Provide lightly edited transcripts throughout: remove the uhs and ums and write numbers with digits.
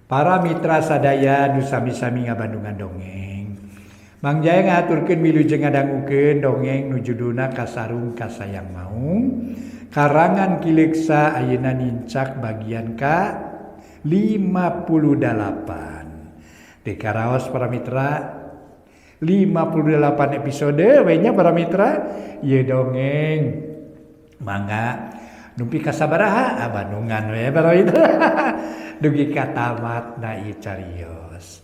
Para mitra sadaya nu sami-sami ngabandungan dongeng. Mang Jaya ngahaturkeun wilujeng ngadangukeun dongeng nu judulna Kasarung Kasayang Maung. Karangan Ki Leuksa ayeuna nincak bagian ka 58. Teu karaos para mitra 58 episode we nya para mitra ieu dongeng. Mangga nepi ka sabaraha abandungan we para mitra. Dugi ka tamat na ieu carios.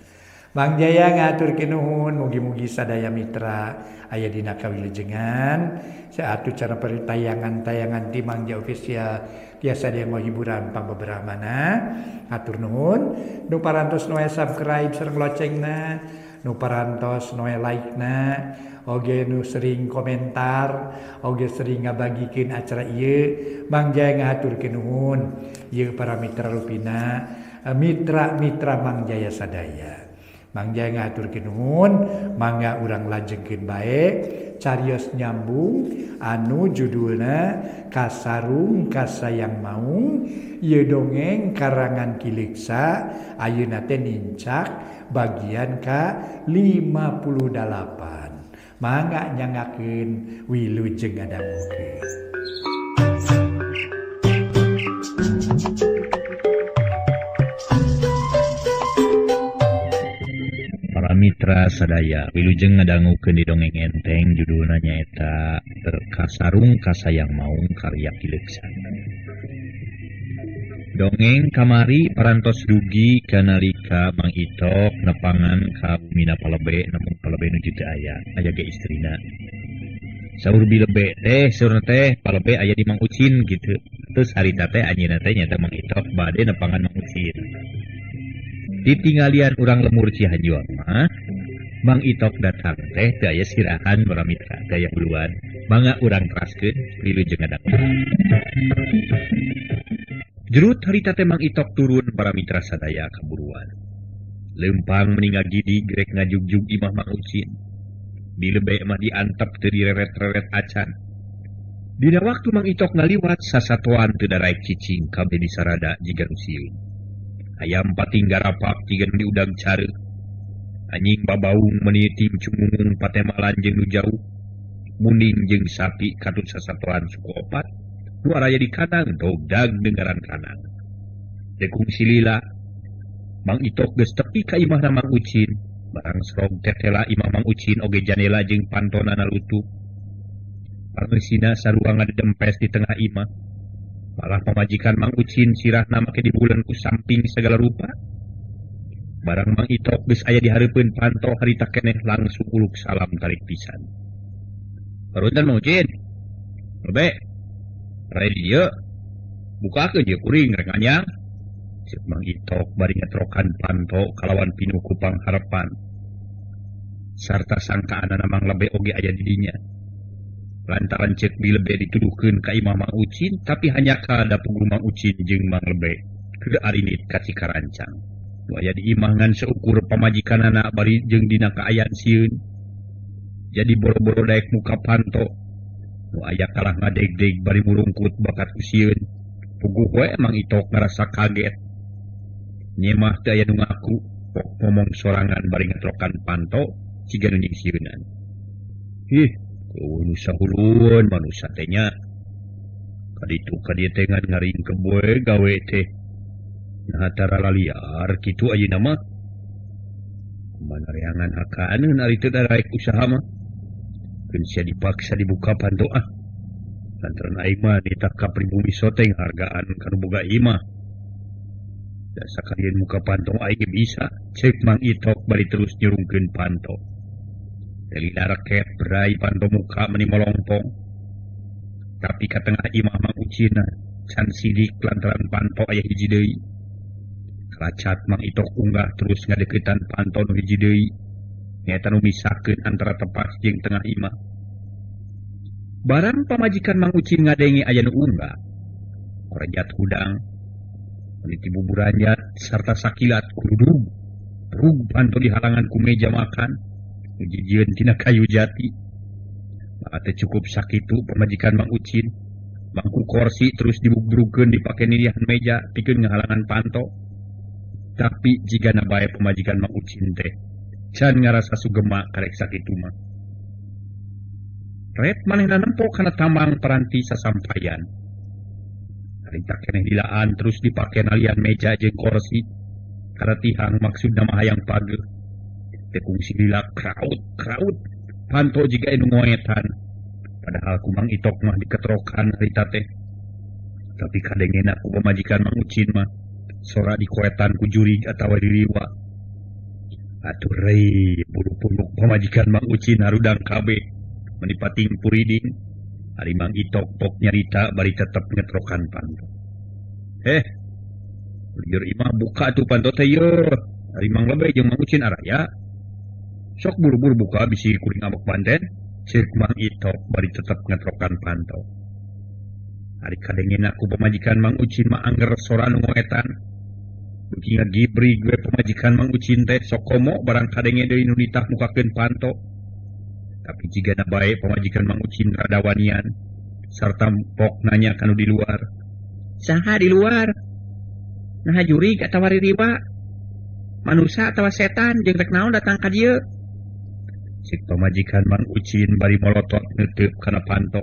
Mang Jaya ngahaturkeun nuhun mugi-mugi sadaya mitra aya dina kawilujengan saatu cara tayangan-tayangan di Mang Jaya Official tiasa dia hiburan pangbeberamana. Hatur nuhun nu parantos nu subscribe sareng locengna, nu parantos nu like na, oge nu sering komentar, oge sering ngabagikeun acara ieu. Mang Jaya ngahaturkeun nuhun ieu para mitra rupina, mitra-mitra Mang Jaya sadaya. Mang Jaya ngahaturkeun nuhun, mangga urang lajengkeun bae carios nyambung anu judulna Kasarung Kasayang Maung. Ieu dongeng karangan Ki Leuksa ayeuna teh nincak bagian ka 58. Mangga nyangakeun wilujeng ngadangukeun. Para mitra sadaya wilujeng ngadangukeun di dongeng enteng judulna nyaeta Kasarung Kasayang Maung karya Ki Leuksa. Dongeng kamari parantos dugi kanalika Mang Itok nepangan ka bumina Palebe, namun Palebe nu teu aya, aya ge istrina. Saur bilebe teh saurna teh Palebe aya di Mang Ucin gitu. Terus harita teh anjeunna teh nyaeta Mang Itok bade nepangan Mang Ucin. Ditinggalian urang lemur Cihanjuang mah Mang Itok datang teh teu aya sirahan para mitra, teu aya huluan. Mangga urang teraskeun wilujeng ngadangu. Jerut harita teh Mang Itok turun para mitra sadaya kaburuan. Lempang meninggal gidi grek ngajugjug imah Mang Ucin. Dilebe mah diantep teu direret-reret acan. Dina waktu Mang Itok ngaliwat sasatoan teu daraek cicing kabeh disarada jiga nu sieun. Ayam pating garapak jiga nu diudang careuk. Anjing babaung meuni timcungung patemalan jeung nu jauh. Munding jeung sapi katut sasatoan suku opat. Nu araya di kandang dogdag dengaran kanang. Dekung silila Mang Itok geus tepi ka imahna Mang Ucin. Barang serog tetela imah Mang Ucin oge janela jeung pantonana lutup. Pangeusina sarua ngadempes di tengah imah. Malah pamajikan Mang Ucin sirahna make dibuleun ku samping segala rupa. Barang Mang Itok geus aya di hareupeun panto harita keneh langsung uluk salam tarik pisan. Parunten Mang Ucin. Lebe. Rai dieu bukakeun ieu kuring rek anyang. Ceuk Mang Itok bari ngetrokan panto kalawan pinuh ku pangharepan. Sarta sangkaanana Mang Lebe oge aya di dinya. Lantaran ceuk Bilebe dituduhkeun ka imah Mang Ucin, tapi hanya kada puguh Mang Ucin jeung Mang Lebe keur arinit ka Cikarancang. Nu aya di imah ngan seukur pamajikanana bari jeung dina kaayaan sieun. Jadi boro-boro daek muka panto. Nu aya kalah ngadegdeg bari murungkut bakat ku sieun. Puguh we Mang Itok ngarasa kaget. Nyemah teu aya nu ngaku, pok ngomong sorangan bari ngetrokan panto siga nu nyingsieunan. Ih, eueuh nu sahulueun manusa teh nya. Kaditu ka dieu teh ngan ngaringkeb we gawe teh. Naha tara laliar kitu ayeuna mah. Kumaha reangan hakaneun ari teu daraek usaha mah. Keun sia dipaksa dibuka panto ah. Lantaran aing mah nitah ka pribumi soteng hargaan ka nu boga imah. Da sakalieun muka panto aing ge bisa, ceuk Mang Itok bari terus nyurungkeun panto. Lelina reket berai panto muka meni molongpong. Tapi ka tengah imah Mang Ucin can sidik lantaran panto aya hiji deui. Kalacat Mang Itok unggah terus ngadeuketan panto nu hiji deui. Nyaeta nu misakeun antara tepas jeung tengah imah. Barang pamajikan Mang Ucin ngadenge aya nu unggah. Korejat hudang, meniti buburanjat sarta sakilat kurudug. Rug panto dihalangan ku meja makan. Nu jijieun tina kayu jati. Maka teu cukup sakitu pamajikan Mang Ucin. Bangku kursi terus dibugrukeun dipake nilihan meja pikeun ngahalangan panto. Tapi jigana bae pamajikan Mang Ucin teh can ngarasa sugema karek sakitu mah. Ret manehna nempo kana tambang peranti sasampayan. Harita keneh dilaan terus dipake nalian meja jeung kursi. Kana tihang maksudna mah hayang pageuh. Teu kungsi lila kraut-kraut. Panto jiga anu ngoetan. Padahal ku Mang Itok mah diketrokan harita teh. Tapi kadengena ku pamajikan Mang Ucin mah sora dikoetan ku jurig atawa diriwa. Atuh rei bulu punuk pamajikan Mang Ucin harudang kabeh. Meni pating puriding. Ari Mang Itok pok nyarita bari tetep ngetrokan panto. Lieur imah buka tuh panto teh yeuh. Ari Mang Lebe jeung Mang Ucin araya. Sok buru-buru buka bisi kuring amok banten. Ceuk Mang Itok bari tetep ngetrokan panto. Ari kadengena ku pamajikan Mang Ucin mah angger sora nu ngoetan. Beuki ngagibrig we pamajikan Mang Ucin teh sok komo barang kadenge deui nu nitah mukakeun panto. Tapi jigana bae pamajikan Mang Ucin rada wanian sarta pok nanya kanu di luar. Saha di luar? Naha jurig atawa ririwa? Manusa atawa setan jeung rek naon datang ka dieu? Cek pamajikan Mang Ucin bari molotot neuteub kana panto.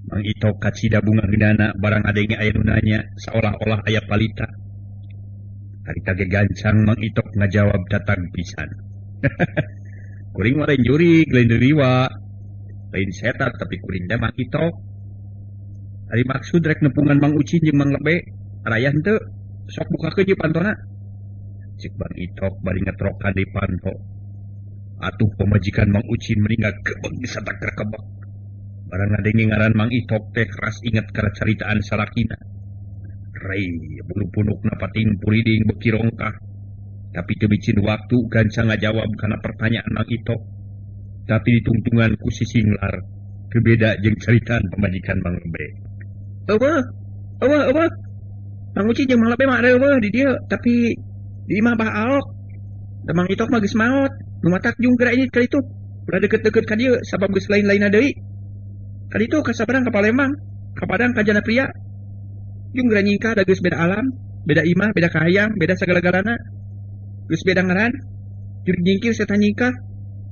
Mang Itok kacida bunga geunana barang adenge aya nu nanya saolah-olah aya palita. Harita ge gancang Mang Itok ngajawab datang pisan. Kuring mah lain jurig, lain diriwa, lain setan, tapi kuring teh Mang Itok. Ari maksud rek nepungan Mang Ucin jeung Mang Lebe, araya henteu, sok bukakeun ieu pantona. Cek Mang Itok bari ngetrokan di panto. Atuh pamajikan Mang Ucin meni ngagebeg satak rekebek. Barang ngadenge ngaran Mang Itok teh ras inget kana caritaan salakina. Rei bulu punukna pating puriding beuki rongkah. Tapi teu micin waktu gancang ngajawab kana pertanyaan Mang Itok. Tapi ditungtungan ku si Singlar, teu beda jeung caritaan pamajikan Mang Lebe. Eueuh, eueuh, eueuh. Mang Ucin jeung Mang Lebe mah eueuh di dieu, tapi di imah Bah Aok. Da Mang Itok mah geus maot. Nu matak jung geura ini ka ditu. Ulah deket-deket ka dieu sabab geus lain-lainna deui. Ka ditu ka sabarang ka Palembang, ka Padang ka Jana Pria. Jung geura nyingkah da geus beda alam, beda imah, beda kahayang, beda sagala-galana. Geus beda ngaran, jurig nyingkir setan nyingkah.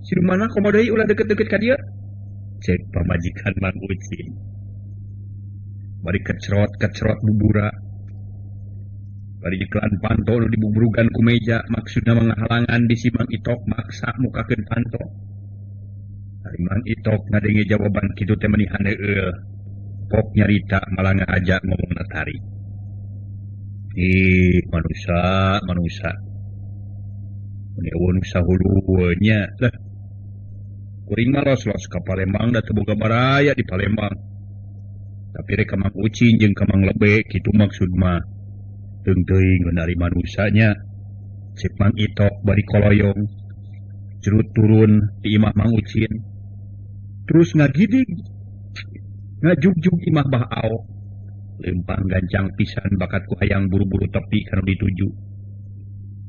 Siluman mah komo deui ulah deket-deket ka dieu. Cek pamajikan Mang Ucin. Bari kecrot-kecrot bubura. Bari jeklan panto nu dibubrugan ku meja maksudna manghalangan di si Mang Itok maksa mukakeun panto. Ari Mang Itok ngadenge jawaban kitu teh meni haneueul. Pok nyarita malah ngahaja ngomongna tari. Ih, manusa, manusa. Meni eueuh nu sahulu nya lah. Kuring mah los-los ka Palembang da teu boga baraya di Palembang. Tapi rek ka Mang Ucin jeung ka Mang Lebe kitu maksud mah. Teung-teuing ari manusanya. Cek Mang Itok bari koloyong. Jerut turun di imah Mang Ucin. Terus ngagidig. Ngajugjug imah Bah Aok. Lempang gancang pisan bakat ku hayang buru-buru tepi kanu dituju.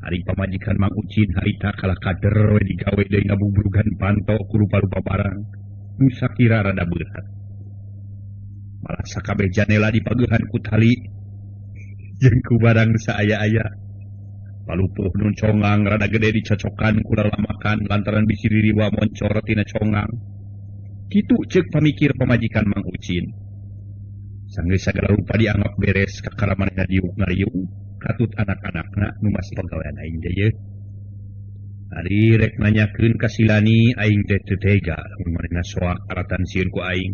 Ari pamajikan Mang Ucin harita kalah kader we digawe deui ngabubrugan panto ku rupa-rupa barang. Nu sakira rada berat. Malah sakabeh janela dipagehan ku tali jeung ku barang saaya-aya. Palupuh nu congang rada gede dicocokan ku lalamakan lantaran bisi ririwa moncor tina congang. Kitu ceuk pamikir pamajikan Mang Ucin. Sanggeus sagala rupa dianggap beres kakara manehna diuk ngariung katut anak-anakna nu masih pagawean aing teh yeuh. Ari rek nanyakeun ka Silani aing teh teu tega lamun manehna soak alatan sieun ku aing.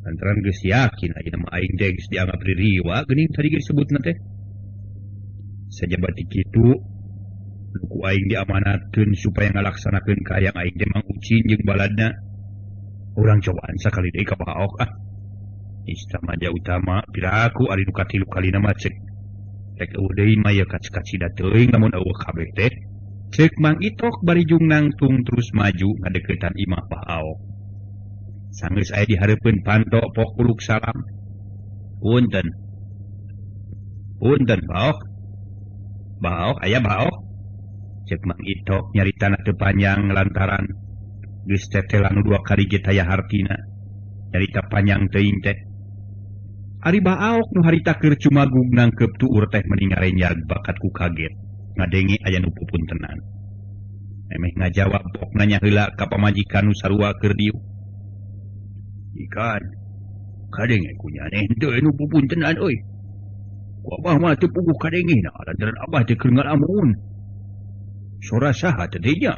Lantaran geus yakin ayeuna mah aing teh geus dianggap ririwa geuning tadi ge disebutna teh. Sajaba ti kitu nu ku aing diamanatkeun supaya ngalaksanakeun kahayang aing teh Mang Ucin jeung baladna. Urang cobaan sakali deui ka Bah Aok ah. Istamaja utama piraku ari nu katilu kalina mah cek. Rek eueuh deui mah ye kaci-kacida teuing lamun eueuh kabeh teh. Cek Mang Itok bari jung nangtung terus maju ngadeukeutan imah Bah Aok. Sanggeus aya di hareupeun panto pok uluk salam. Punten. Punten Bah Aok. Bah Aok aya Bah Aok. Cek Mang Itok nyaritana teu panjang lantaran geus tetelan nu dua kali ge taya hartina. Nyarita panjang teuing teh. Ari Bah Aok nu harita keur cumagug nangkep tuur teh meni ngarenyag bakat ku kaget ngadenge aya nu pupuntenan. Memeh ngajawab pok nanya heula ka pamajikan nu sarua keur diuk. Ikan kadenge ku nyaneh teu nu pupuntenan euy. Ku abah mah teu puguh kadenge na lantaran abah teh keur ngalamun. Sora saha teh nya?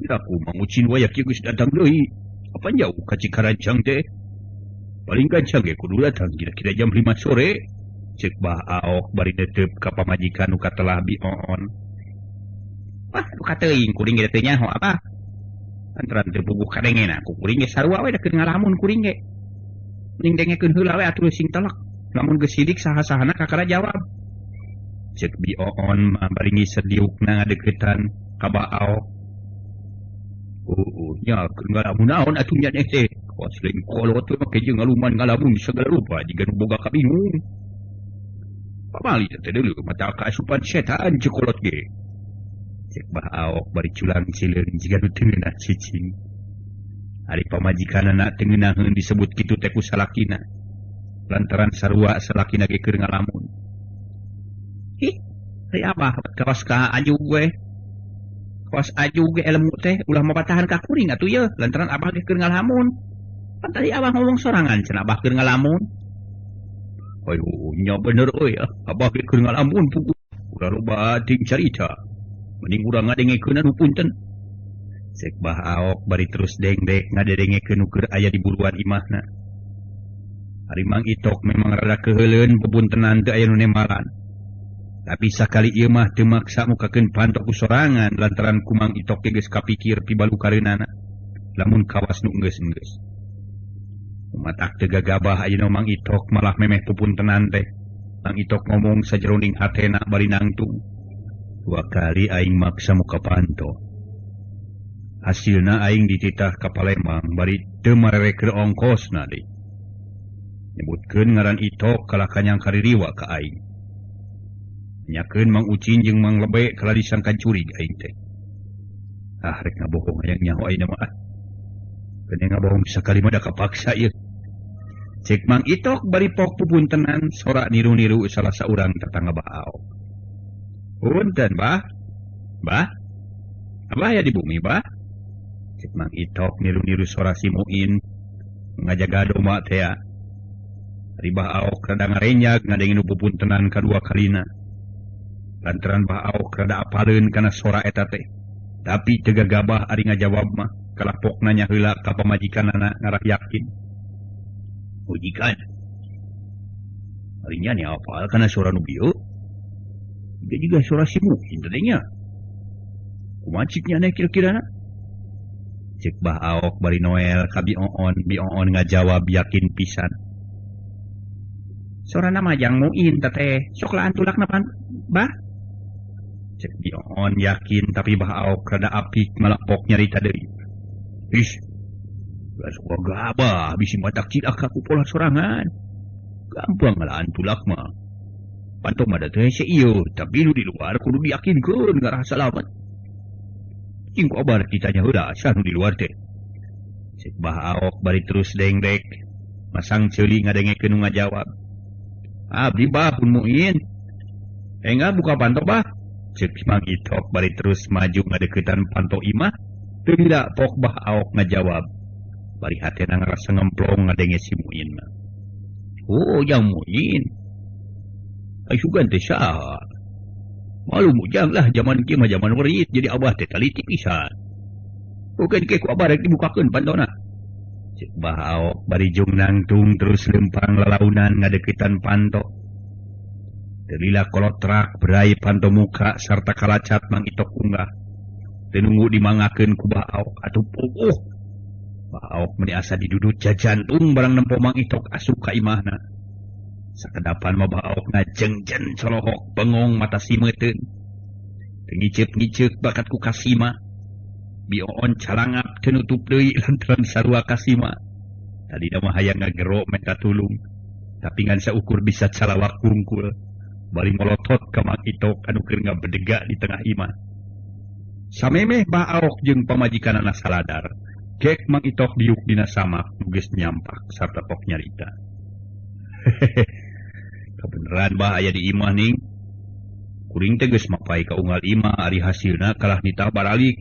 Piraku Mang Ucin wayak ieu geus datang deui. Apan jauh ka Cikarancang teh? Paling gancang ge kudu datang kira-kira jam 5 sore. Ceuk Bah Aok bari netep ka pamajikan nu katelah Bi Oon. Wah, nu kateuing kuring ge teu nyaho apa? Lantaran teu puguh kadengena ku kuring ge sarua we da keur ngalamun kuring ge. Mending dengekeun heula we atuh sing telek. Lamun geus sidik saha-sahana kakara jawab. Ceuk Bi Oon mah bari ngiser diukna ngadeukeutan ka Bah Aok. Oh, nya keur ngalamun naon atuh nya teh. Kawas lain kolot we make jeung ngaluman ngalamun sagala rupa jiga nu boga kabingung. Pamali teh deuleu mata kaasupan setan ceuk kolot ge. Ceuk Bah Aok bari culang cileung jiga nu teu ngeunah cicing. Ari pamajikanana teu ngeunaheun disebut kitu teh ku salakina. Lantaran sarua salakina ge keur ngalamun. Ih, ari abah kawas ka ajug we. Kawas ajug ge elemu teh ulah mapatahan ka kuring atuh yeuh lantaran abah ge keur ngalamun. Pan tadi abah ngomong sorangan cenah abah keur ngalamun. Ayo nya bener euy abah ge keur ngalamun puguh. Ulah loba teuing carita. Mending urang ngadengekeun anu punten. Ceuk Bah Aok bari terus dengdek ngadengekeun nu keur aya di buruan imahna. Ari Mang Itok memang rada keuheuleun pepuntenan teu aya nu nembalan. Tapi sakali ieu mah teu maksa mukakeun panto ku sorangan lantaran ku Mang Itok ge geus kapikir pibalukareunana lamun kawas nu enggeus-enggeus. Matak teu gagabah ayeuna Mang Itok malah memeh pupuntenan teh. Mang Itok ngomong sajeroning hatena bari nangtung. Dua kali aing maksa muka panto. Hasilna aing dititah ka Palembang bari teu marerekeun ongkosna deui. Nyebutkeun ngaran Itok kalah kanyang kaririwa ka aing. Nyakeun Mang Ucin jeung Mang Lebe kalah disangka curig aing teh. Ah rek ngabohong hayang nyaho ayeuna mah ah. Keun ngabohong sakali mah da kapaksa ieu. Ceuk Mang Itok bari pok pupuntenan sora niru-niru salah saurang tetangga Bah Aok. Punten bah. Bah. Abah ya di bumi bah. Ceuk Mang Itok niru-niru sora si Muin ngajaga domba teh. Ari Bah Aok rada ngarenyag ngadengin nu pupuntenan kadua kalina. Lantaran Bah Aok rada apaleun kana sora eta teh. Tapi teu gagabah ari ngajawab mah kalah pokna nya heula ka pamajikanana ngarah yakin. Ujikan. Ari nya nya apal kana sora nu bieu. Dia juga suara si Muin teh nya. Kumaha cik nya kira-kirana? Ceuk Bah Aok bari Noel ka Bi Oon, Bi Oon ngajawab yakin pisan. Sorana mah jang Muin teteh, sok laan tulakna pan, Bah. Ceuk Bi Oon yakin tapi Bah Aok rada apik malah pok nyarita deui. Ih, ulah sok gabah bisi matak cilaka ku pola sorangan. Gampang laan tulak mah. Panto mah da teh hese ieu, tapi nu di luar kudu diyakinkeun ngarah salamet. Cing ku abar ditanya heula asa nu di luar teh. Ceuk Bah Aok bari terus dengdek, masang ceuli ngadengekeun nu ngajawab. Abdi bah pun Muin. Engga buka panto bah. Ceuk Mang Itok bari terus maju ngadeuketan panto imah. Teu lila pok Bah Aok ngajawab. Bari hatena ngarasa ngemplong ngadenge si Muin mah. Oh, jang Muin. Asugan teh saha. Malu mujang lah zaman kieu mah zaman werit jadi abah teh taliti pisan. Bukan ke ku abah rek dibukakeun pantona. Ceuk Bah Aok bari jung nangtung terus lempang lalaunan ngadeukeutan panto. Teu lila kolotrak berai panto muka sarta kalacat Mang Itok unggah. Teu nunggu dimangakeun ku Bah Aok atuh puguh. Bah Aok meni asa didudut jajantung barang nempo Mang Itok asup ka imahna. Sakedapan mah Bah Aok ngajengjen colohok bengong mata simeuteun. Teu ngiceup-ngiceuk bakat ku kasima. Bi Oon calangap teu nutup deui lantaran sarua kasima. Tadina mah hayang ngagero menta tulung, tapi ngan saukur bisa calawak hungkul. Bari molotot ka Mang Itok anu keur ngabedega di tengah imah. Samemeh Bah Aok jeung pamajikanana saladar. Gek Mang Itok diuk dina samak nu geus nyampak sarta pok nyarita. Kabeneran bah aya di imah ning. Kuring teh geus mapai ka unggal imah ari hasilna kalah nitah baralik.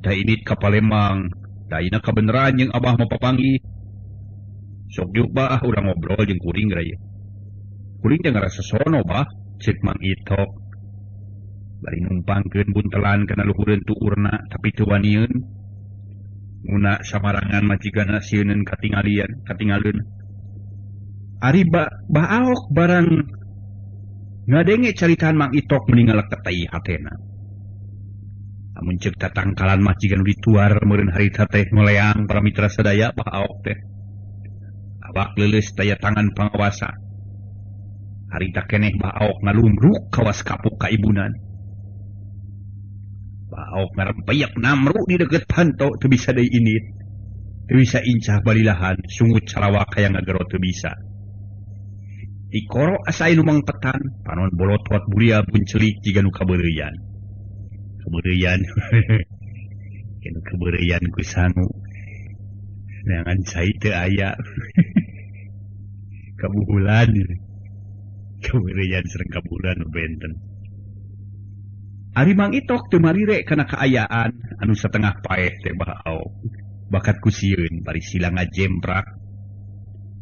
Tah init ka Palembang, tah kabeneran jeung abah mah papanggih. Sok diuk bah urang ngobrol jeung kuring raya. Kuring teh ngarasa sono bah, ceuk Mang Itok. Bari numpangkeun buntelan kana luhureun tuurna tapi teu wanieun. Nguna samarangan majigana sieuneun katingalian, katingaleun. Ari bah Aok barang ngadenge caritaan Mang Itok meninggal ketai hatena. Amun ceuk tatangkalan mah jiga nu dituar meureun harita teh ngoleang para mitra sadaya Bah Aok teh. Awak leuleus daya tangan pangawasa. Harita keneh Bah Aok ngalumruk kawas kapuk ka ibunan. Bah Aok ngarempeyak namru di deukeut panto teu bisa deui indit. Teu bisa incah balilahan sungut sarawak hayang ngagero teu bisa. Dikoro asa anu mangpetan panon bolotot buria buncelik jiga nu kabeureuyan. Kebeureuyan. Kenu kebeureuyan ku sangu. Neangan cai teu aya. Kabuhulan. Kebeureuyan sareng kabuhulan nu benten. Ari Mang Itok teu marire kana kaayaan anu satengah paeh teh Bah Aok. Bakat ku sieun bari sila ngajemprak.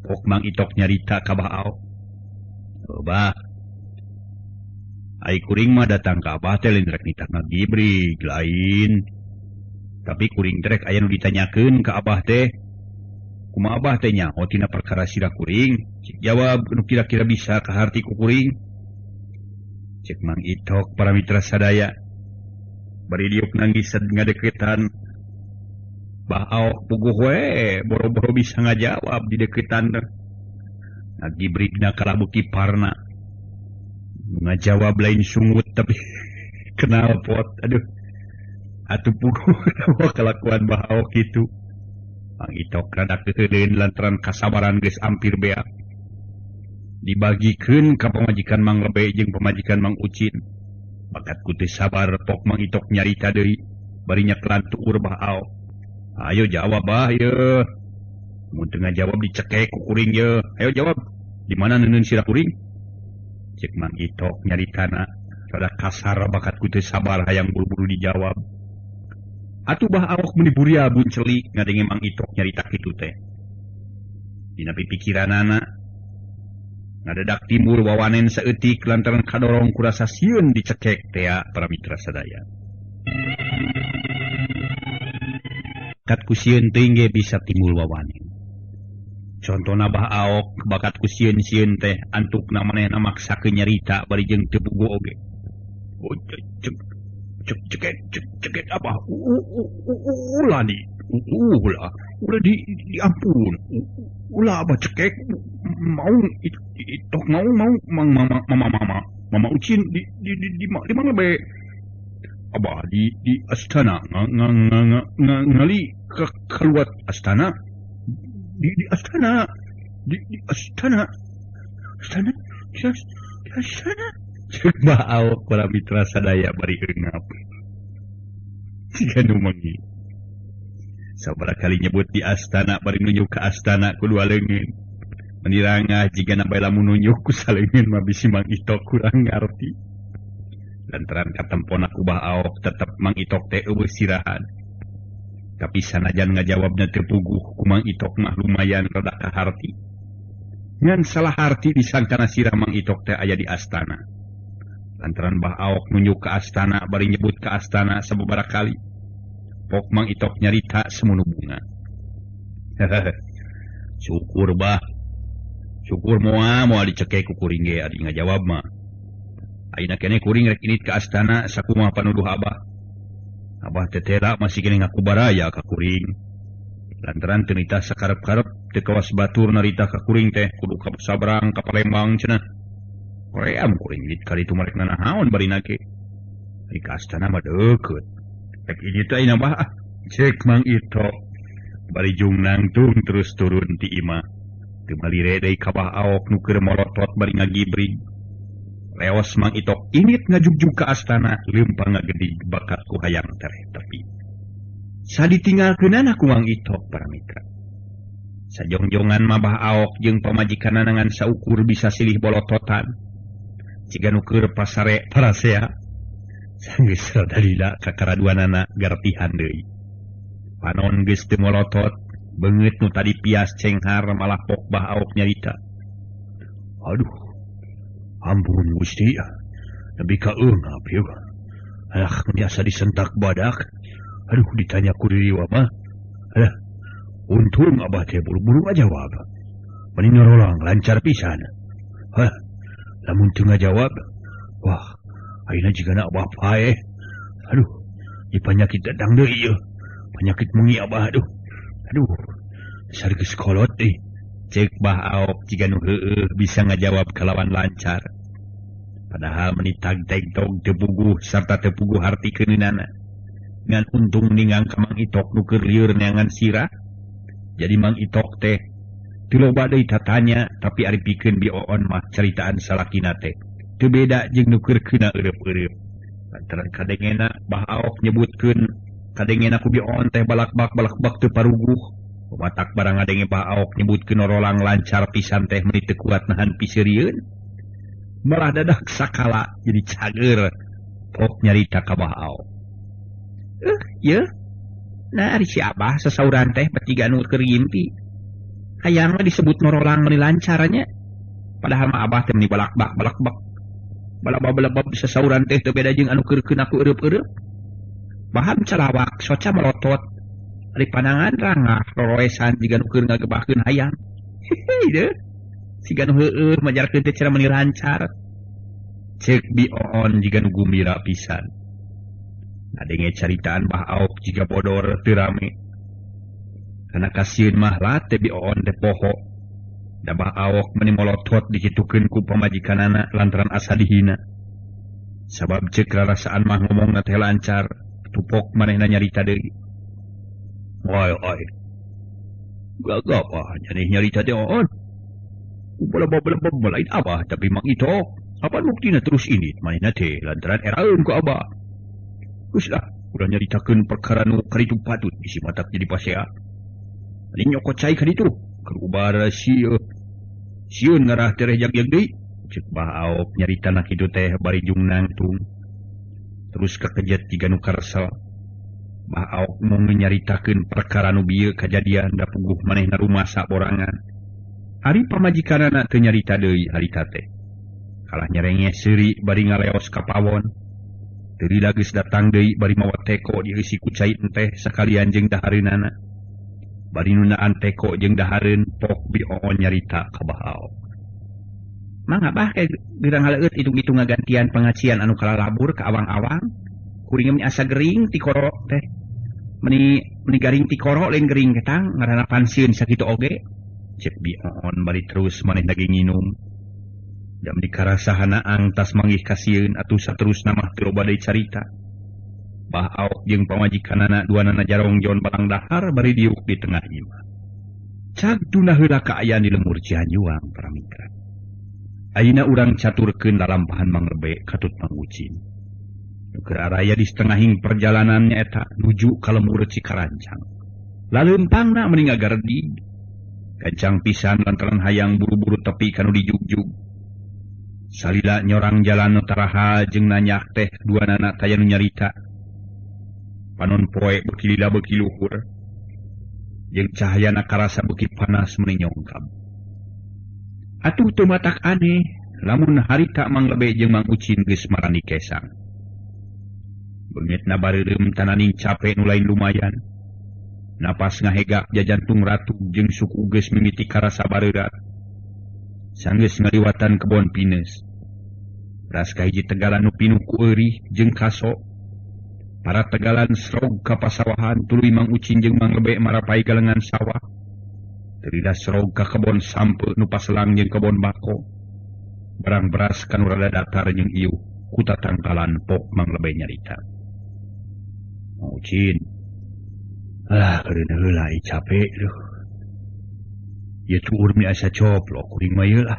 Pok Mang Itok nyarita ka Bah Aok. Bah, ai kuring mah datang ka abah teh lain rek nitah ngagibrig lain. Tapi kuring teh rek aya nu ditanyakeun ka abah teh. Kumaha abah teh nyaho tina perkara sirah kuring? Cik jawab nu kira-kira bisa kaharti ku kuring. Cek Mang Itok para mitra sadaya. Bari diuk nangis ngadeukeutan. Bah Aok puguh we boro-boro bisa ngajawab di deuketan teh. Ngagibrigna kalah beuki parna. Ngajawab lain sungut tapi kenal pot. Aduh. Atuh puguh kelakuan Bah Aok kitu. Mang Itok rada keuheuleun lantaran kasabaran geus ampir beak. Dibagikeun ka pamajikan Mang Lebe jeung pamajikan Mang Ucin. Bakat ku teu sabar pok Mang Itok nyarita deui bari nyekelan tuur Bah Aok. Ayo jawab bah yeuh. Mun teu ngajawab dicekek ku kuring yeuh. Ayo jawab. Di mana neundeun sirah kuring? Cek Mang Itok nyaritana rada kasar bakat ku teu sabar hayang buru-buru dijawab. Atuh Bah Aok meuni buria buncelik ngadenge Mang Itok nyarita kitu teh. Dina pipikiranana ngadedak timbul wawanen saeutik lantaran kadorong ku rasa sieun dicekek tea para mitra sadaya. Bakat ku sieun teuing ge bisa timbul wawanen. Contona Bah Aok bakat ku sieun-sieun teh antukna manehna maksakeun nyarita bari jeung teu puguh oge. Oh, cek cek cek cek cek abah ulah di ulah ulah di diampun ulah abah cekek mau itok mau mau mang mama mama mama mama Ucin di mana be abah di astana ngali ke keluar astana di astana di astana astana astana. Cek Bah Aok para mitra sadaya bari eungap. Siga nu mangi. Sabaraha kali nyebut di astana bari nunjuk ka astana ku dua leungeun. Menirangah jigana bae lamun nunjuk ku saleungeun mah bisi Mang Itok kurang ngarti. Lantaran katempona ku Bah Aok tetep Mang Itok teh eueuh sirahan. Tapi sanajan ngajawabna teu puguh ku Mang Itok mah lumayan rada kaharti. Ngan salah harti disangkana sirah Mang Itok teh aya di astana. Lantaran Bah Aok nunjuk ke astana bari nyebut ke astana sababaraha kali. Pok Mang Itok nyarita semunu bunga. Syukur bah. Syukur moal moal dicekek ku kuring ge adi ngajawab mah. Ayeuna keneh kuring rek init ka astana sakumaha panuduh abah. Abah teh tera masih keneh ngaku baraya ka kuring. Lantaran teu nitah sakarep-karep teu kawas batur narita ka kuring teh kudu ka Sabrang ka Palembang cenah. Koream kuring init kali itu marek nanahaon bari nake. Di ka astana mah deukeut. Rek init teh ayeuna bah. Cek Mang Itok. Bari jung nangtung terus turun ti imah. Teu malire deui ka Bah Aok nu keur molotot bari ngagibrig. Leos Mang Itok init ngajugjug ka astana leumpang ngagedig bakat ku hayang tereh tepi. Saditinggalkeunana ku Mang Itok para mitra. Sajongjongan mah Bah Aok jeung pamajikanna ngan saukur bisa silih bolototan. Ciga nu keur pasare parasea. Sanggeus rada lila kakara duanana gartihan deui. Panon geus teu molotot, beungeut nu tadi pias cenghar malah pok Bah Aok nyarita. Aduh, ampun Gusti, nepi ka eungap ieu. Alah, biasa disentak badak. Aduh, ditanya ku diriwa mah. Alah, untung abah teh buru-buru ngajawab. Meni norolang lancar pisan. Hah, lamun teu ngajawab, wah, ayeuna jigana abah paeh. Aduh, ieu panyakit datang deui ieu. Penyakit mungi abah aduh. Aduh, besar geus kolot euy. Cek Bah Aok jiga nu heueuh bisa ngajawab kalawan lancar. Padahal meni tag-teg-tog teu puguh sarta teu puguh harti keuneunana. Ngan untung ningang ka Mang Itok nu keur lieur neangan sirah. Jadi Mang Itok teh teu loba deui tatanya, tapi ari pikeun Bi Oon mah caritaan salakina teh teu beda jeung nu keur keuna eureup-eureup. Lantaran kadengena Bah Aok nyebutkeun kadengena ku Bi Oon teh balakbak-balakbak teu paruguh. Matak barang ngadenge Bah Aok nyebutkeun norolang lancar pisan teh meuni teu kuat nahan piseurieun. Malah dadak sakala jadi cager pok nyarita ka Bah Aok. Yeuh. Nah ari si Abah sasauran teh batiga nu keur ngimpi. Hayang mah disebut norolang meuni lancarnya. Padahal mah Abah teh meuni balakbak balakbak. Balabab-balabab sasauran teh teu beda jeung anu keur keuna ku eureub-eureub. Bahan calawak soca melotot. Ari panangan rangah roroesan jiga nu keur ngagebahkeun hayang. Hehe deuh. Siga nu heueuh majarkeun teh cara meuni lancar. Ceuk Bi Oon jiga nu gumbira pisan. Ngadenge caritaan Bah Aok jiga bodor teu rame. Kana kasieun mah late Bi Oon teh poho. Da Bah Aok meuni molotot dikitukeun ku pamajikanana lantaran asa dihina. Sabab ceuk rarasaan mah ngomongna teh lancar, tupok manehna nyarita deui. Oi oi. Gagap ah nyaneh nyarita teh Oon. Balabab-balabab lain abah tapi Mang Itok. Apa buktina terus ini manehna teh lantaran eraeun ku abah. Geus lah, urang nyaritakeun perkara nu karitu patut bisi matak jadi pasea. Ari nyokot cai ka ditu, keur ubar sieun. Sieun ngarah tereh jag-jag deui. Ceuk Bah Aok nyaritana kitu teh bari jung nangtung. Terus kakejet jiga nu karesel. Bah Aok mung nyaritakeun perkara nu bieu kajadian da puguh manehna rumasa borangan. Ari pamajikanana teu nyarita deui harita teh. Kalah nyerengeh seuri bari ngaleos ka pawon. Teu lila geus datang deui bari mawa teko dieusi ku cai enteh sakalian jeung dahareunana. Bari nundaan teko jeung dahareun pok Bi Oon nyarita ka Bah Aok. Mangga Bah kayak gerang haleueut hitung-hitung ngagantian pengajian anu kalalabur ka awang-awang. Kuring meni asa gering ti koro teh. Meni meni garing ti koro lain gering ketang ngaranna pansieun sakitu oge. Cek Bi Oon bari terus manehna ge nginum. Jam dikarasahana angtas manggih kasieun atuh saterusna mah teu loba deui carita. Bah Aok jeung pamajikanana duanana jarongjon balang dahar bari diuk di tengah imah. Cag tuna heula kaayaan di lembur Cihanjuang para mitra. Ayeuna urang caturkeun lalampahan Mang Rebe katut Mang Ucin. Nu keur araya di setengahing perjalanannya eta nuju ka lembur Cikarancang. Laleumpangna meni ngagaredig. Gancang pisan lantaran hayang buru-buru tepi kanu dijugjug. Salila nyorang jalan nu taraha jeung nanyak teh duanana taya nu nyarita. Panon poe beuki lila beuki luhur. Jeung cahayana karasa beuki panas meni nyongkab. Atuh teu matak aneh lamun harita Mang Lebe jeung Mang Ucin geus marani kesang. Beungeutna bareureum tananing cape nu lain lumayan. Napas ngahegak jajantung ratu jeung suku geus mimiti karasa bareurat. Sanggeus ngaliwatan kebon pinus. Ras kahiji tegalan nu pinuh ku eurih jeung kaso. Para tegalan srog ka pasawahan tuluy Mang Ucin jeung Mang Lebe marapai galengan sawah. Teu lila srog ka kebon sampe nu paselang jeung kebon bako. Barang beras kanu rada datar jeung iuh ku tatangkalan pok Mang Lebe nyarita. Mang Ucin, alah eureun heula capek duh. Ieu cuur mi asa coplok kuring mah ieu lah.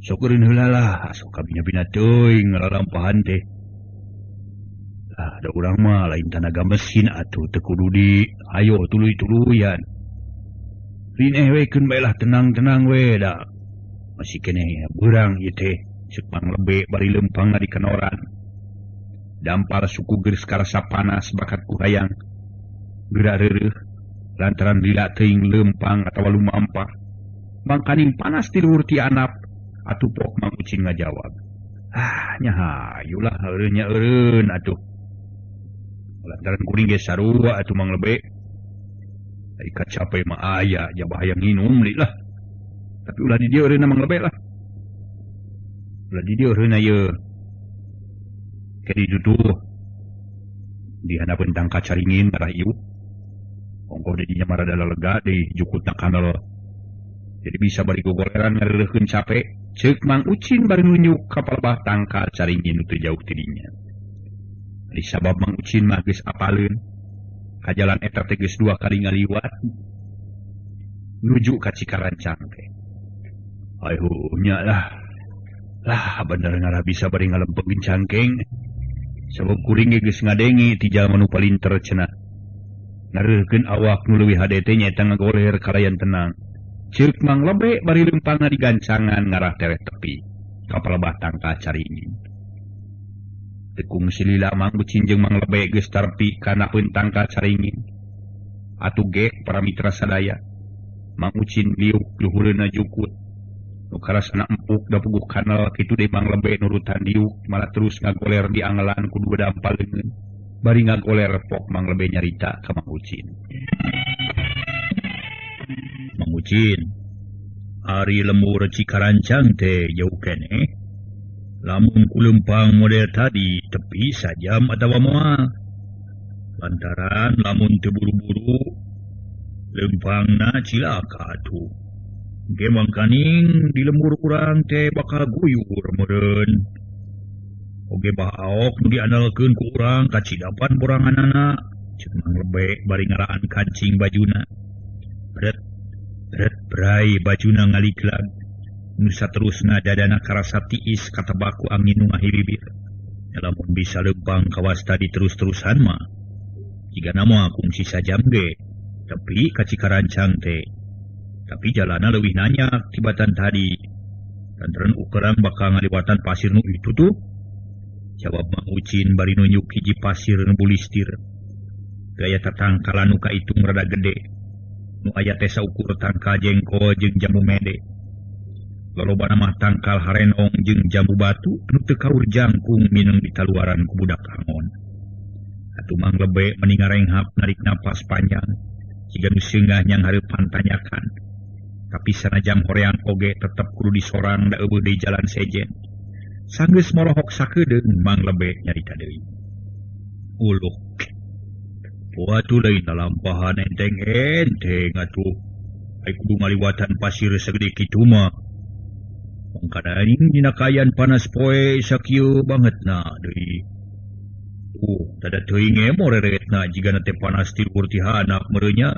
Sok eureun heula lah, sok kabina-bina teuing ngalalampahan teh. Lah da urang mah lain tanaga mesin atuh teu kudu di ayo tuluy-tuluyan. Rineh we keun bae lah tenang-tenang we da. Masih keneh beurang ieu teh ceuk Mang Lebe bari leumpang di kanoran. Dampar suku geus karasa panas bakat ku hayang. Geura reureuh lantaran lila teuing leumpang atawa lumampah. Mangkaning panas ti luhur ti anap atuh pok Mang Ucin ngajawab. Ah nya hayu lah eureun nya eureun atuh. Lantaran kuring ge sarua atuh Mang Lebe. Ai kacape mah aya jabah hayang nginum deui lah. Tapi ulah di dieu eureunna Mang Lebe lah. Ulah di dieu eureunna ieu. Ke ditutuh. Di handapeun tangka caringin arah ieu. Ongkoh di dinya mah rada lega deui jukutna kanal. Jadi bisa bari gogoleran ngareureun cape. Ceuk Mang Ucin bari nunjuk ka palebah tangkal caringin nu teu jauh ti dinya. Ari sabab Mang Ucin mah geus apaleun. Ka jalan eta teh geus dua kali ngaliwat nuju ka Cikarancang teh. Ayuh nya lah. Lah bener ngarah bisa bari ngalempengkeun cangkeng. Sabab kuring ge geus ngadengi ti jalma nu palinter cenah. Ngareuhkeun awak nu leuwih hade teh nyaeta ngagoler kalayan tenang. Ceuk Mang Lebe bari leumpangna digancangan ngarah tereh tepi ka palebah tangkal caringin. Tekung silila Mang Ucin jeung Mang Lebe geus tarpi kana tangkal caringin. Atuh ge para mitra sadaya. Mang Ucin liuk luhureunna jukut. Nu karasana empuk da puguh kanal kitu deui Mang Lebe nurutan diuk malah terus ngagoler di angelan ku dua dampal leungeun. Bari ngagoler pok Mang Lebe nyarita ka Mang Ucin. Mang Ucin, ari lembur Cikarancang teh jauh keneh. Lamun kulempang model tadi tepi sajam atawa moal. Lantaran lamun teu buru-buru lempangna cilaka atuh. Ge mangkaning di lembur urang teh bakal guyur meureun. Oge baok nu diandalkeun ku urang kacidapan boranganana. Ceuk Mang Lebe bari ngaraan kancing bajuna. Bret bret brai bajuna ngaliklag. Nu saterusna dadana karasa tiis katebaku angin nu ngahiribir. Lamun bisa lempang kawas tadi terus-terusan mah jigana moal kungsi sajam ge tepi ka Cikarancang teh. Tapi jalana leuwih nanyak tibatan tadi. Lantaran ukerang bakal ngaliwatan pasir nu itu tuh. Jawab Mang Ucin bari nunjuk hiji pasir nu bulistir. Gaya tatangkalan nu kaitung rada gede. Nu aya teh saukur tangkal jengkol jeung jambu mede. Lolobana mah tangkal harenong jeung jambu batu nu teu kaur jangkung mineng di taluaran ku budak angon. Atuh Mang Lebe meni ngarenghap narik napas panjang jiga nu seungah nyang hareupan tanyakan. Tapi sanajan hoream oge tetep kudu disorang da eueuh deui jalan sejen. Sanggeus molohok sakedeung Mang Lebe nyarita deui. Uluh. Watuh lain lalampahan enteng-enteng atuh. Ai kudu ngaliwatan pasir sagede kitu mah. Mangkanaing dina kaayaan panas poe sakieu bangetna deui. Tada teuing emo reretna jigana teh panas ti luhur ti handap meureunnya.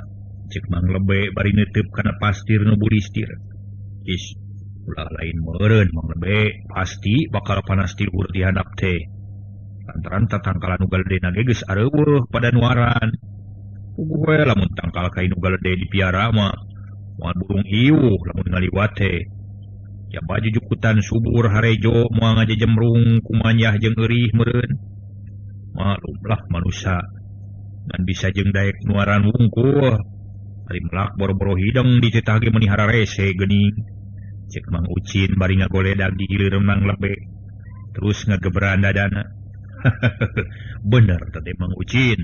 Ceuk Mang Lebe bari neuteub kana pasir nu bulistir. Is, ulah lain meureun Mang Lebe, pasti bakal panas ti luhur ti handap teh. Lantaran tatangkalan nu galedena ge geus areuweuh pada nuaran. Puguh we lamun tangkal kai nu galede dipiara mah moal burung iuh lamun ngaliwat teh. Ya baju jukutan subur harejo moal ngajejemrung kumanyah jeung eurih meureun. Maklumlah manusia ngan bisa jeung daek nuaran wungkul. Ari melak boro-boro hideng ditetah ge meuni hararese geuning. Ceuk Mang Ucin bari ngagoledag di hileureuh Mang Lebe. Terus ngageberan dadana. Bener teh Mang Ucin.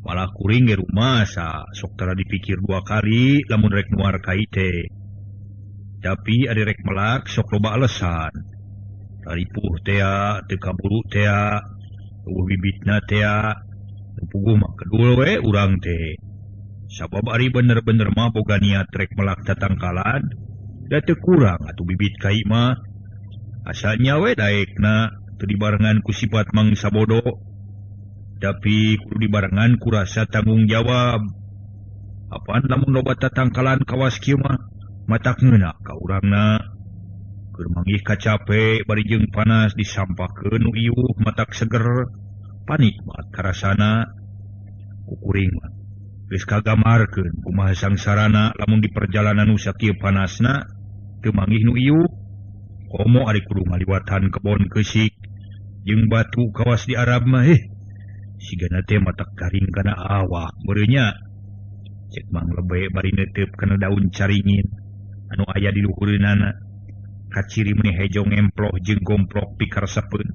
Malah kuring ge rumasa sok tara dipikir dua kali lamun rek nuar kai teh. Tapi ari rek melak sok loba alesan. Taripuh tea, teu kaburu tea, eueuh bibitna tea, puguh mah kedul we urang teh. Sabab ari bener-bener mah boga niat rek melak tatangkalan, da teu kurang atuh bibit kai mah. Asa nya we daekna teu dibarengan ku sifat mangsa bodo. Tapi kudu dibarengan ku rasa tanggung jawab. Apaan lamun loba tatangkalan kawas kieu mah matak ngeunah ka urangna. Keur manggih kacape bari jeung panas disampahkeun nu iuh matak seger panikmat karasana. Kukuring mah Geus kagamarkeun kumaha sangsarana lamun di perjalanan nu sakieu panasna teu manggih nu ieu. Komo ari kudu ngaliwatan kebon keusik jeung batu kawas di Arab mah sigana teh matak garing kana awak meureunnya. Cek Mang Lebe bari neuteup kana daun caringin anu aya di luhureunana. Kaciri meni hejo ngemploh jeung gomplok pikaresepeun.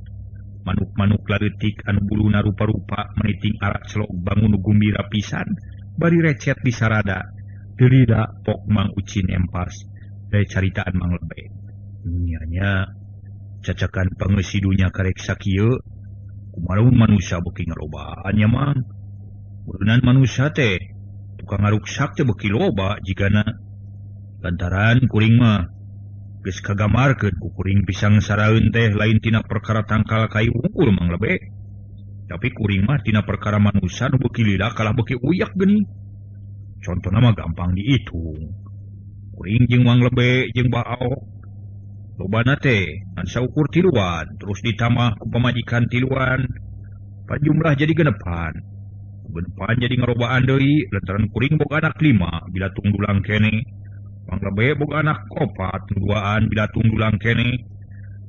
Manuk-manuk leutik anu buluna rupa-rupa meniting arak celok bangun gumbira pisan bari recet di sarada. Teu lila pok Mang Ucin empas dari caritaan Mang Lebe. Nyanya cacakan pangeusi dunya karek sakieu kumaha manusia beuki ngarobaan nya Mang. Beureunnan manusia teh tukang ngaruksak teh beuki loba jigana. Lantaran kuring mah geus kagamarkeun ku kuring pisang saraeun teh lain tina perkara tangkal kayu unggul Mang Lebe. Tapi kuring mah tina perkara manusia nu beuki lila kalah beuki uyak geuning. Contona mah gampang dihitung. Kuring jeung Mang Lebe jeung Baok lobana teh ngan saukur tiluan terus ditambah ku pamajikan tiluan panjumlah jadi genepan. Genepan jadi ngarobaan deui lantaran kuring boga anak 5 bilatung dulang kene. Mang Lebe boga anak 4 duaan bilatung dulang kene.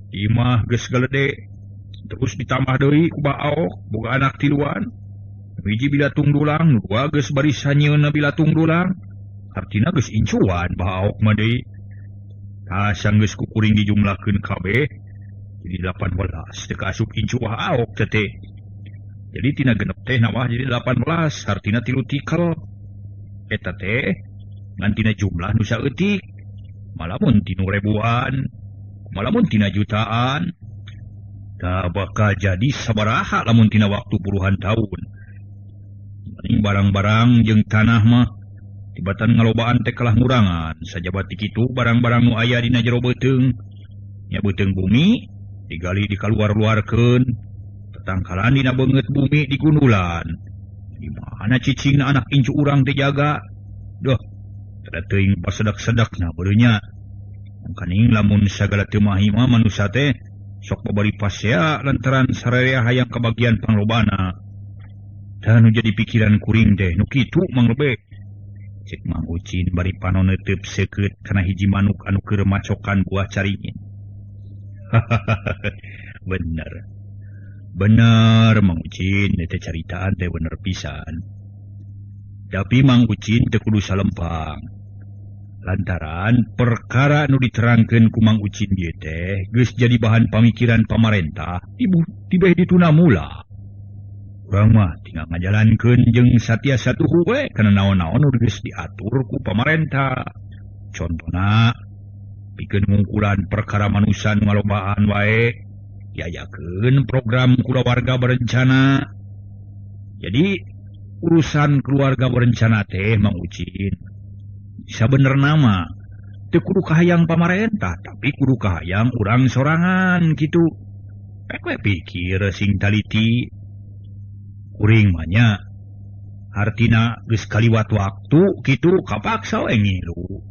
Imah geus galede terus ditambah deui ku Baok boga anak tiluan. Hiji bilatung dulang, dua geus baris sanyeunna bilatung dulang. Artina geus incuan Baok mah deui. Tah sanggeus ku kuring dijumlahkeun kabeh jadi 18 teu kaasup incuah Aok teh. Jadi tina genep teh nawah jadi 18 artina 3 tikel. Eta teh ngan tina jumlah nu saeutik. Malamun tinu ribuan, malamun tina jutaan. Tah bakal jadi sabaraha lamun tina waktu puluhan tahun. Maning barang-barang jeung tanah mah tibatan ngalobaan teh kalah ngurangan. Sajaba ti kitu barang-barang nu aya dina jero beuteung nya beuteung bumi digali dikaluar-luarkeun, tetangkalan dina beungeut bumi digundulan. Di mana cicingna anak incu urang teh jaga? Duh, kada teuing pasedak-sedakna beureunnya. Mangkaning lamun sagala teu mahi mah manusa teh sok babari pasea lantaran sararea hayang kabagian panglobana. Tah nu jadi pikiran kuring teh nu kitu Mang Lebe. Cek Mang Ucin bari panon neuteub seukeut kana hiji manuk anu keur macokan buah caringin. Bener. Bener Mang Ucin teh caritaan teh bener pisan. Tapi Mang Ucin teu kudu salempang. Lantaran perkara nu diterangkeun ku Mang Ucin ieu teh geus jadi bahan pamikiran pamarentah ibu tibeh dituna mula. Urang mah tinggal ngajalankeun jeung satiasa tuhu we kana naon-naon nu geus diatur ku pamarentah. Contona pikeun ngungkulan perkara manusa nu ngalobaan wae diayakeun program kulawarga berencana. Jadi urusan keluarga berencana teh Mang Ucin sabenerna mah teu kudu kahayang pamarentah tapi kudu kahayang urang sorangan kitu. Pek we pikir sing taliti. Kuring mah nya hartina geus kaliwat waktu kitu kapaksa we ngilu.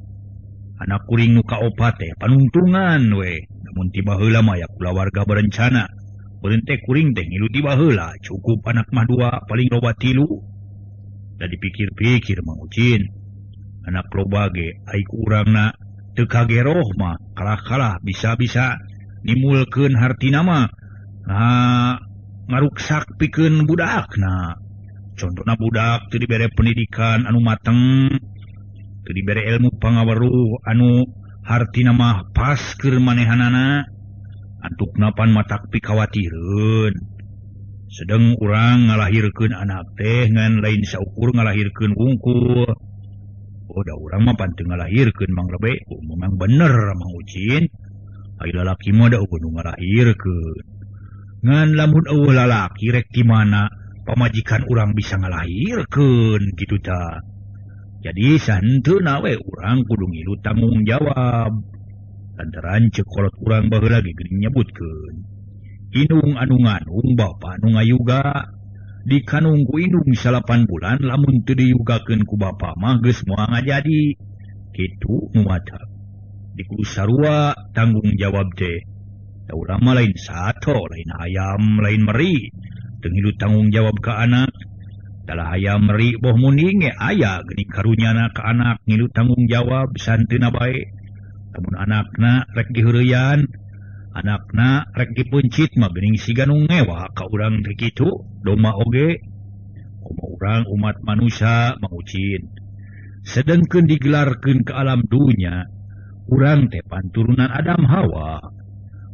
Anak kuring nu kaopat teh panungtungan we. Lamun ti baheula mah ya kulawarga berencana. Beureun teh kuring teh ngilu ti baheula cukup anak mah 2 paling loba 3. Da dipikir-pikir Mang Ucin anak loba ge ai ku urangna teu kageroh mah kalah-kalah bisa-bisa nimulkeun hartina mah. Nah, ngaruksak pikeun budakna. Contona budak teu dibere pendidikan anu mateng, teu dibere ilmu pangaweruh anu hartina mah pas keur manehanana, antukna pan matak pikawatireun. Sedeng urang ngalahirkeun anak teh ngan lain saukur ngalahirkeun wungkul. Oh da urang mah pan teu ngalahirkeun Mang Lebe. Oh, memang bener Mang Ucin. Ai lalaki mah da eueuh nu ngalahirkeun. Ngan lamun eueuh lalaki rek di mana pamajikan urang bisa ngalahirkeun kitu tah. Jadi santeuna we urang kudu ngilu tanggung jawab. Lantaran ceuk kolot urang baheula ge geuning nyebutkeun. Inung anu nganung bapa anu ngayuga. Dikanung ku indung 8 bulan lamun teu diyugakeun ku bapa mah geus moal ngajadi. Kitu nu matak. Di kudu sarua tanggung jawab teh. Da urang mah lain sato, lain ayam, lain meri. Teu ngilu tanggung jawab ka anak. Dalah hayam meri boh munding ge aya geuning karunyana ka anak ngilu tanggung jawab santeuna bae. Lamun anakna rek diheureyan, anakna rek dipeuncit mah geuning siga nu ngewa ka urang teh kitu, domba oge. Komo urang umat manusia Mang Ucin. Sedengkeun digelarkeun ke alam dunya, urang teh panturunan Adam Hawa.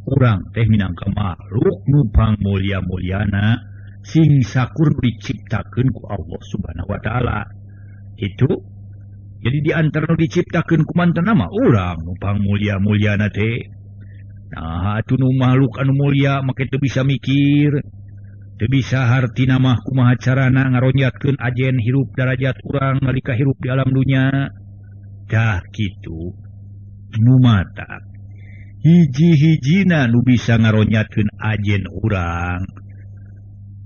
Urang teh minangka makhluk nu pangmulia-muliana sing sakur diciptakeun ku Allah Subhanahu wa taala. Itu jadi di antara nu diciptakeun ku mantan mah urang nu pangmulia-muliana teh. Nah, atuh nu makhluk anu mulia make teu bisa mikir, teu bisa hartina mah kumaha carana ngaronjatkeun ajen hirup darajat urang nalika hirup di alam dunya. Tah kitu nu matak hiji-hijina nu bisa ngaronjatkeun ajen urang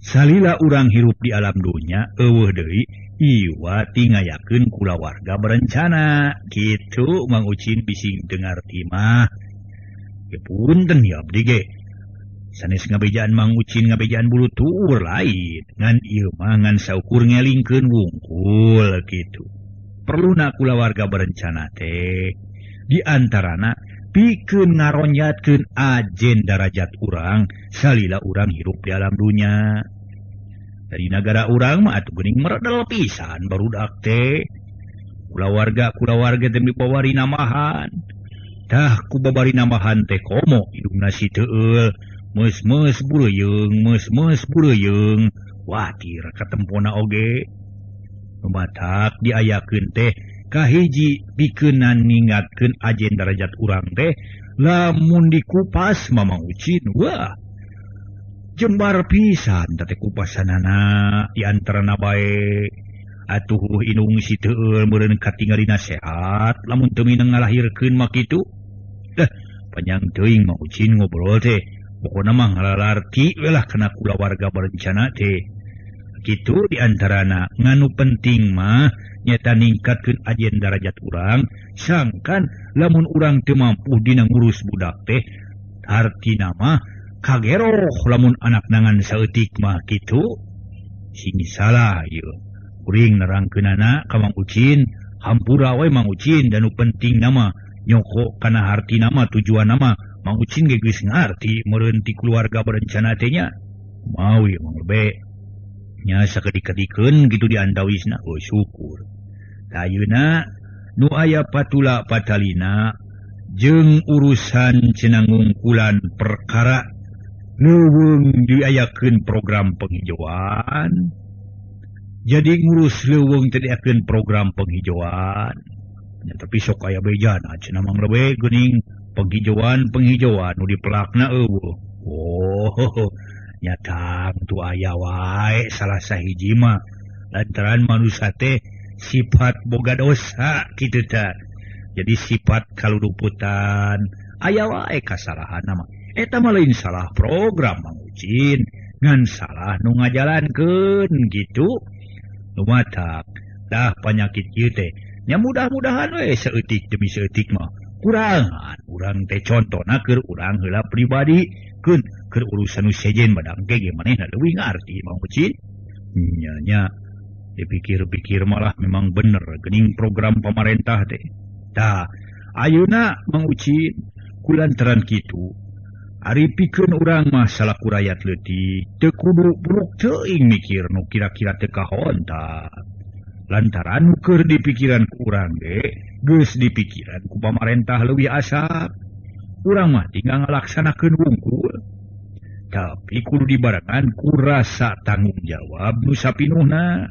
salila urang hirup di alam dunya eueuh deui iwa ti ngayakeun kulawarga berencana. Kitu Mang Ucin bising teu ngarti mah. Ya punten ya abdi ge sanes ngabejaan Mang Ucin ngabejaan bulu tuur lain ngan ieu mah ngan saukur ngelingkeun wungkul kitu. Perluna kulawarga berencana teh di antarana pikeun ngaronjatkeun ajen darajat urang salila urang hirup di alam dunya. Dari nagara urang mah atuh geuning meredel pisan barudak teh. Kulawarga-kulawarga teh mipawari namahan. Tah ku babari namahan teh komo hidungna si teueul, meus-meus bureuyeng, meus-meus bureuyeng, watir katempona oge. Matak diayakeun teh kahiji pikeunan ningatkeun ajen darajat urang teh lamun dikupas Mamang Ucin wah jembar pisan teh kupasanana di antarana bae. Atuh inung si teueul meureun katingalina sehat lamun teu minang ngalahirkeun mah kitu. Dah panjang teuing Mang Ucin ngobrol teh pokona mah ngalalarti we lah kana kulawarga berencana teh. Kitu di antarana nganu penting mah nyata ningkatkeun ajen darajat urang sangkan lamun urang teu mampu dina ngurus budak teh hartina mah kageroh lamun anak nangan saeutik mah kitu. Sing salah ieu kuring nerangkeunana ka Mang Ucin, hampura we Mang Ucin dan nu penting nama nyoko kana hartina mah tujuan nama Mang Ucin ge geus ngarti meureun ti keluarga berencana teh nya. Mawi Mang Lebe nya sakedik-kedikeun kitu di antawisna oh syukur. Ayeuna nu aya patula patalina jeung urusan cenah ngungkulan perkara leuweung diayakeun program penghijauan. Jadi ngurus leuweung teh diayakeun program penghijauan. Nya tapi sok aya bejana cenah Mang Lebe geuning penghijauan nu dipelakna eueuh. Oh nyata tu aya wae salah sahiji mah lantaran manusia teh sifat boga dosa kitu tah. Jadi sifat kaluruputan aya wae kasalahan mah. Eta mah lain salah program Mang Ucin ngan salah nu ngajalankeun kitu. Nu matak dah panyakit ieu teh nya mudah-mudahan we saeutik demi saeutik mah kurangan urang teh contona keur urang heula pribadi keun keur urusan nu sejen badang ge manehna leuwih ngarti Mang Ucin. Nya nya dipikir-pikir malah memang bener geuning program pamarentah teh. Tah ayeuna Mang Ucin kulantaran kitu ari pikeun urang mah salaku rakyat leutik teu kudu buruk teuing mikir nu kira-kira teu kahonta. Lantaran nu keur dipikiran ku urang ge geus dipikiran ku pamarentah leuwih asap. Urang mah tinggal ngalaksanakeun wungkul. Tapi kudu dibarengan ku rasa tanggung jawab nu sapinuhna.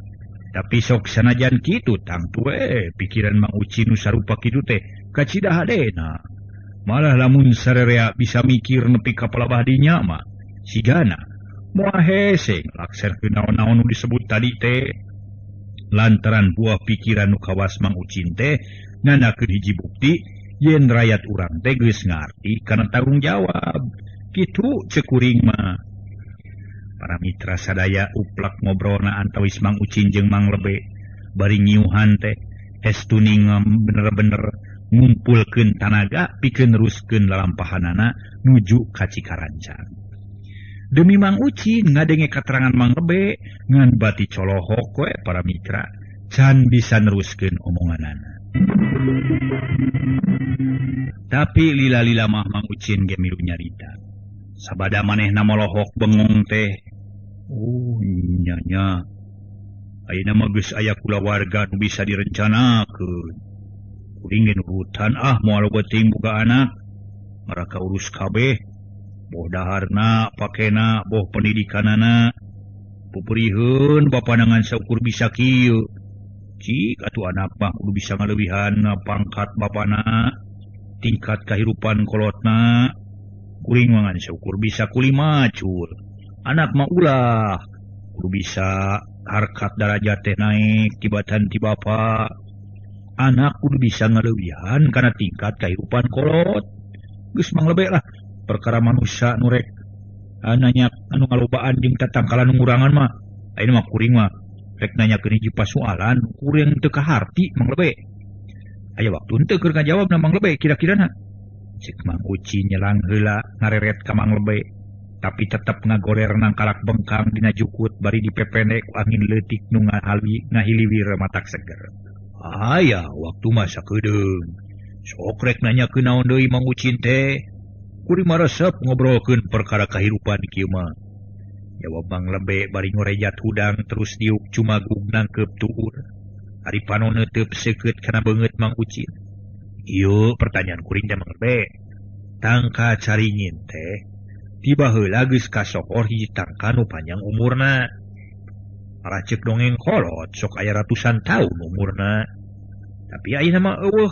Tapi sok sanajan kitu tangtu we pikiran Mang Ucin nu sarupa kitu teh kacida hadena. Malah lamun sarerea bisa mikir nepi ka palabah dinya mah sigana moal hese ngalakserkeun naon-naon nu disebut tadi teh. Lantaran buah pikiran nu kawas Mang Ucin teh nganakeun hiji bukti yen rakyat urang teh geus ngarti kana tanggung jawab. Kitu ceuk kuring mah. Para mitra sadaya uplak ngobrolna antawis Mang Ucin jeung Mang Lebe bari ngiuhan teh estuning bener-bener ngumpulkeun tanaga pikeun neruskeun lalampahanana nuju ka Cikarancang. Demi Mang Ucin ngadenge katerangan Mang Lebe ngan bati colohok we para mitra can bisa neruskeun omonganana. Tapi lila-lila mah Mang Ucin ge milu nyarita. Sabada manehna molohok bengong teh. Oh nya nya. Ayeuna mah geus aya kulawarga nu bisa direncanakeun. Kuring ge nurutan ah moal beuting boga anak. Maraka urus kabeh. Boh daharna, pakena, boh pendidikanana. Pupuriheun bapanangan saukur bisa kieu. Cik atuh anak mah kudu bisa ngaleuwihan pangkat bapana, tingkat kahirupan kolotna. Kuring mah ngan saukur bisa kulimacul. Anak mah ulah kudu bisa harkat darajat teh naik tibatan ti bapa. Anak kudu bisa ngaleuwihan kana tingkat kahirupan kolot. Geus Mang Lebe lah. Perkara manusia nu rek nanya anu ngalobaan jeung tatangkalan nu ngurangan mah ayeuna mah kuring mah rek nanyakeun hiji pasualan kuring teu kaharti Mang Lebe. Aya waktu henteu keur ngajawabna Mang Lebe kira-kirana. Cek Mang Uci nyelang heula ngareret ka Mang Lebe tapi tetep ngagoler nangkalak bengkang dina jukut bari dipepende ku angin leutik nu ngahiliwir matak seger. Aya waktu mah sakedeung. Sok rek nanyakeun naon deui Mang Ucin teh. Kuring mah resep ngobrolkeun perkara kahirupan kieu mah. Jawab Mang Lebe bari ngorejat hudang terus diuk cumagug nangkeup tuur. Ari panon neuteub seukeut kana beungeut Mang Ucin. Ieu pertanyaan kuring teh Mang Lebe. Tangka caringin teh tiba heula geus kasohor hiji tangka nu panjang umurna. Racek dongeng kolot sok aya ratusan taun umurna. Tapi ayeuna mah eueuh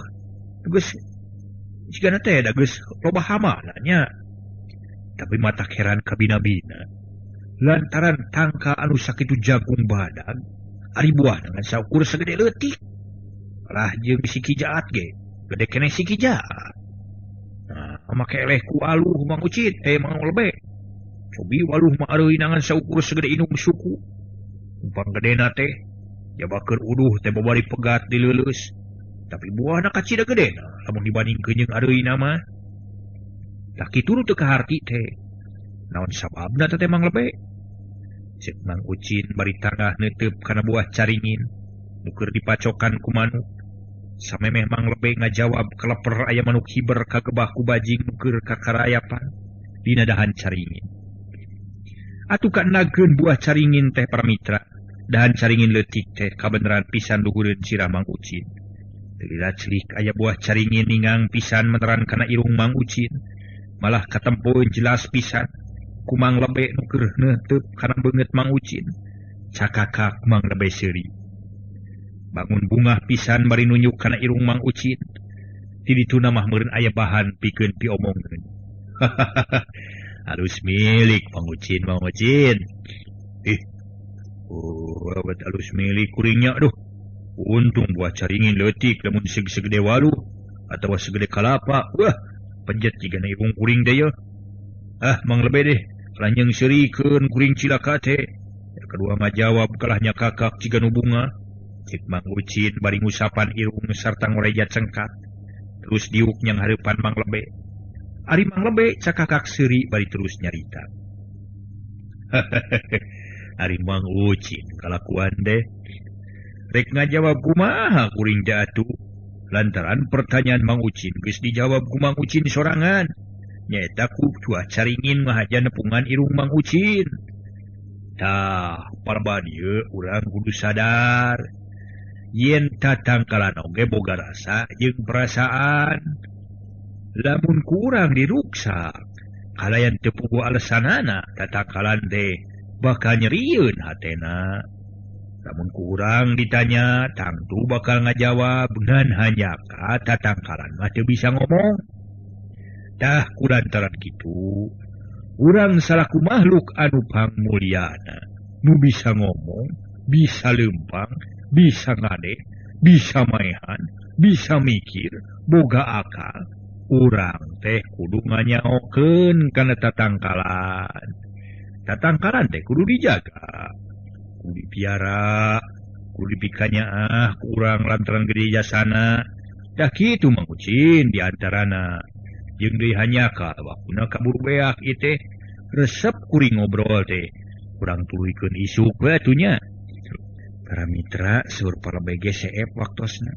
geus jigana teh da geus loba hamana nya. Tapi matak heran kabina-bina. Lantaran tangka anu sakitu jagung badag, ari buahna ngan saukur sagede leutik. Malah jeung siki jaat ge, gede keneh siki jaat. Nah, make eleh ku aluh Mang Ucin, Mang Lebe. Cobi waluh mah areuy ngan saukur sagede inung suku. Umpang gedena teh, jabakeun uduh teh babari pegat dileuleus. Tapi buahna kacida gedena lamun dibandingkeun jeung areuy mah. Tah kitu nu teu kaharti teh. Naon sababna teh Mang Lebe? Cek Mang Ucin bari tangah neuteub kana buah caringin nu keur dipacokan ku manuk. Samemeh Mang Lebe ngajawab keleper aya manuk hiber kagebah ku bajing nu keur kakarayapan dina dahan caringin. Atuh kanagkeun buah caringin teh para mitra. Dahan caringin leutik teh kabeneran pisan luhureun sirah Mang Ucin. Lila celik aya buah caringin ningang pisan meneran kana irung Mang Ucin. Malah katempoeun jelas pisan ku Mang Lebe nu keur neuteub kana beungeut Mang Ucin. Cakakak Mang Lebe seuri. Bangun bungah pisan bari nunjuk kana irung Mang Ucin. Ti dituna mah meureun aya bahan pikeun piomongkeun. Halus milik Mang Ucin, Mang Ucin. Ih. Oh, halus milik kuringnya aduh. Untung buah caringin leutik lamun segede waluh atawa segede kalapa. Wah, penjet jigana irung kuring teh ye. Ah, Mang Lebe deh, lanjeung seurikeun kuring cilaka teh. Kedua ngajawab kalahnya kakak jiga nu bunga. Cek Mang Ucin bari ngusapan irung sarta ngorejat cengkat. Terus diuk nyang hareupan Mang Lebe. Ari Mang Lebe cakakak seuri bari terus nyarita. Ari Mang Ucin kalakuan deh. Rek ngajawab kumaha kuring teh atuh. Lantaran pertanyaan Mang Ucin geus dijawab ku Mang Ucin sorangan. Nyaeta ku buah caringin mahaja nepungan irung Mang Ucin. Tah, parban ieu urang kudu sadar. Yen tatangkalan oge boga rasa jeung perasaan. Lamun kurang diruksak, kalayan teu puguh alesanana tatangkalan teh bakal nyerieun hatena. Lamun kurang ditanya, tangtu bakal ngajawab ngan hanya ka tatangkalan mah teu bisa ngomong. Tah kulantaran kitu, urang salaku makhluk anu pangmulyana, nu bisa ngomong, bisa lempang, bisa ngade, bisa maehan, bisa mikir, boga akal. Urang teh kudu nganyaokeun kana tatangkalan. Tatangkalan teh kudu dijaga, kudu dipiara, kudu dipikanyaah ku urang lantaran gede jasana. Dah kitu Mang Ucin di antarana. Jeung deui hanyaka waktuna kaburu beak ieu teh. Resep kuring ngobrol teh. Kurang tuluykeun isuk we atuh nya. Para mitra sur para BGCF waktosna.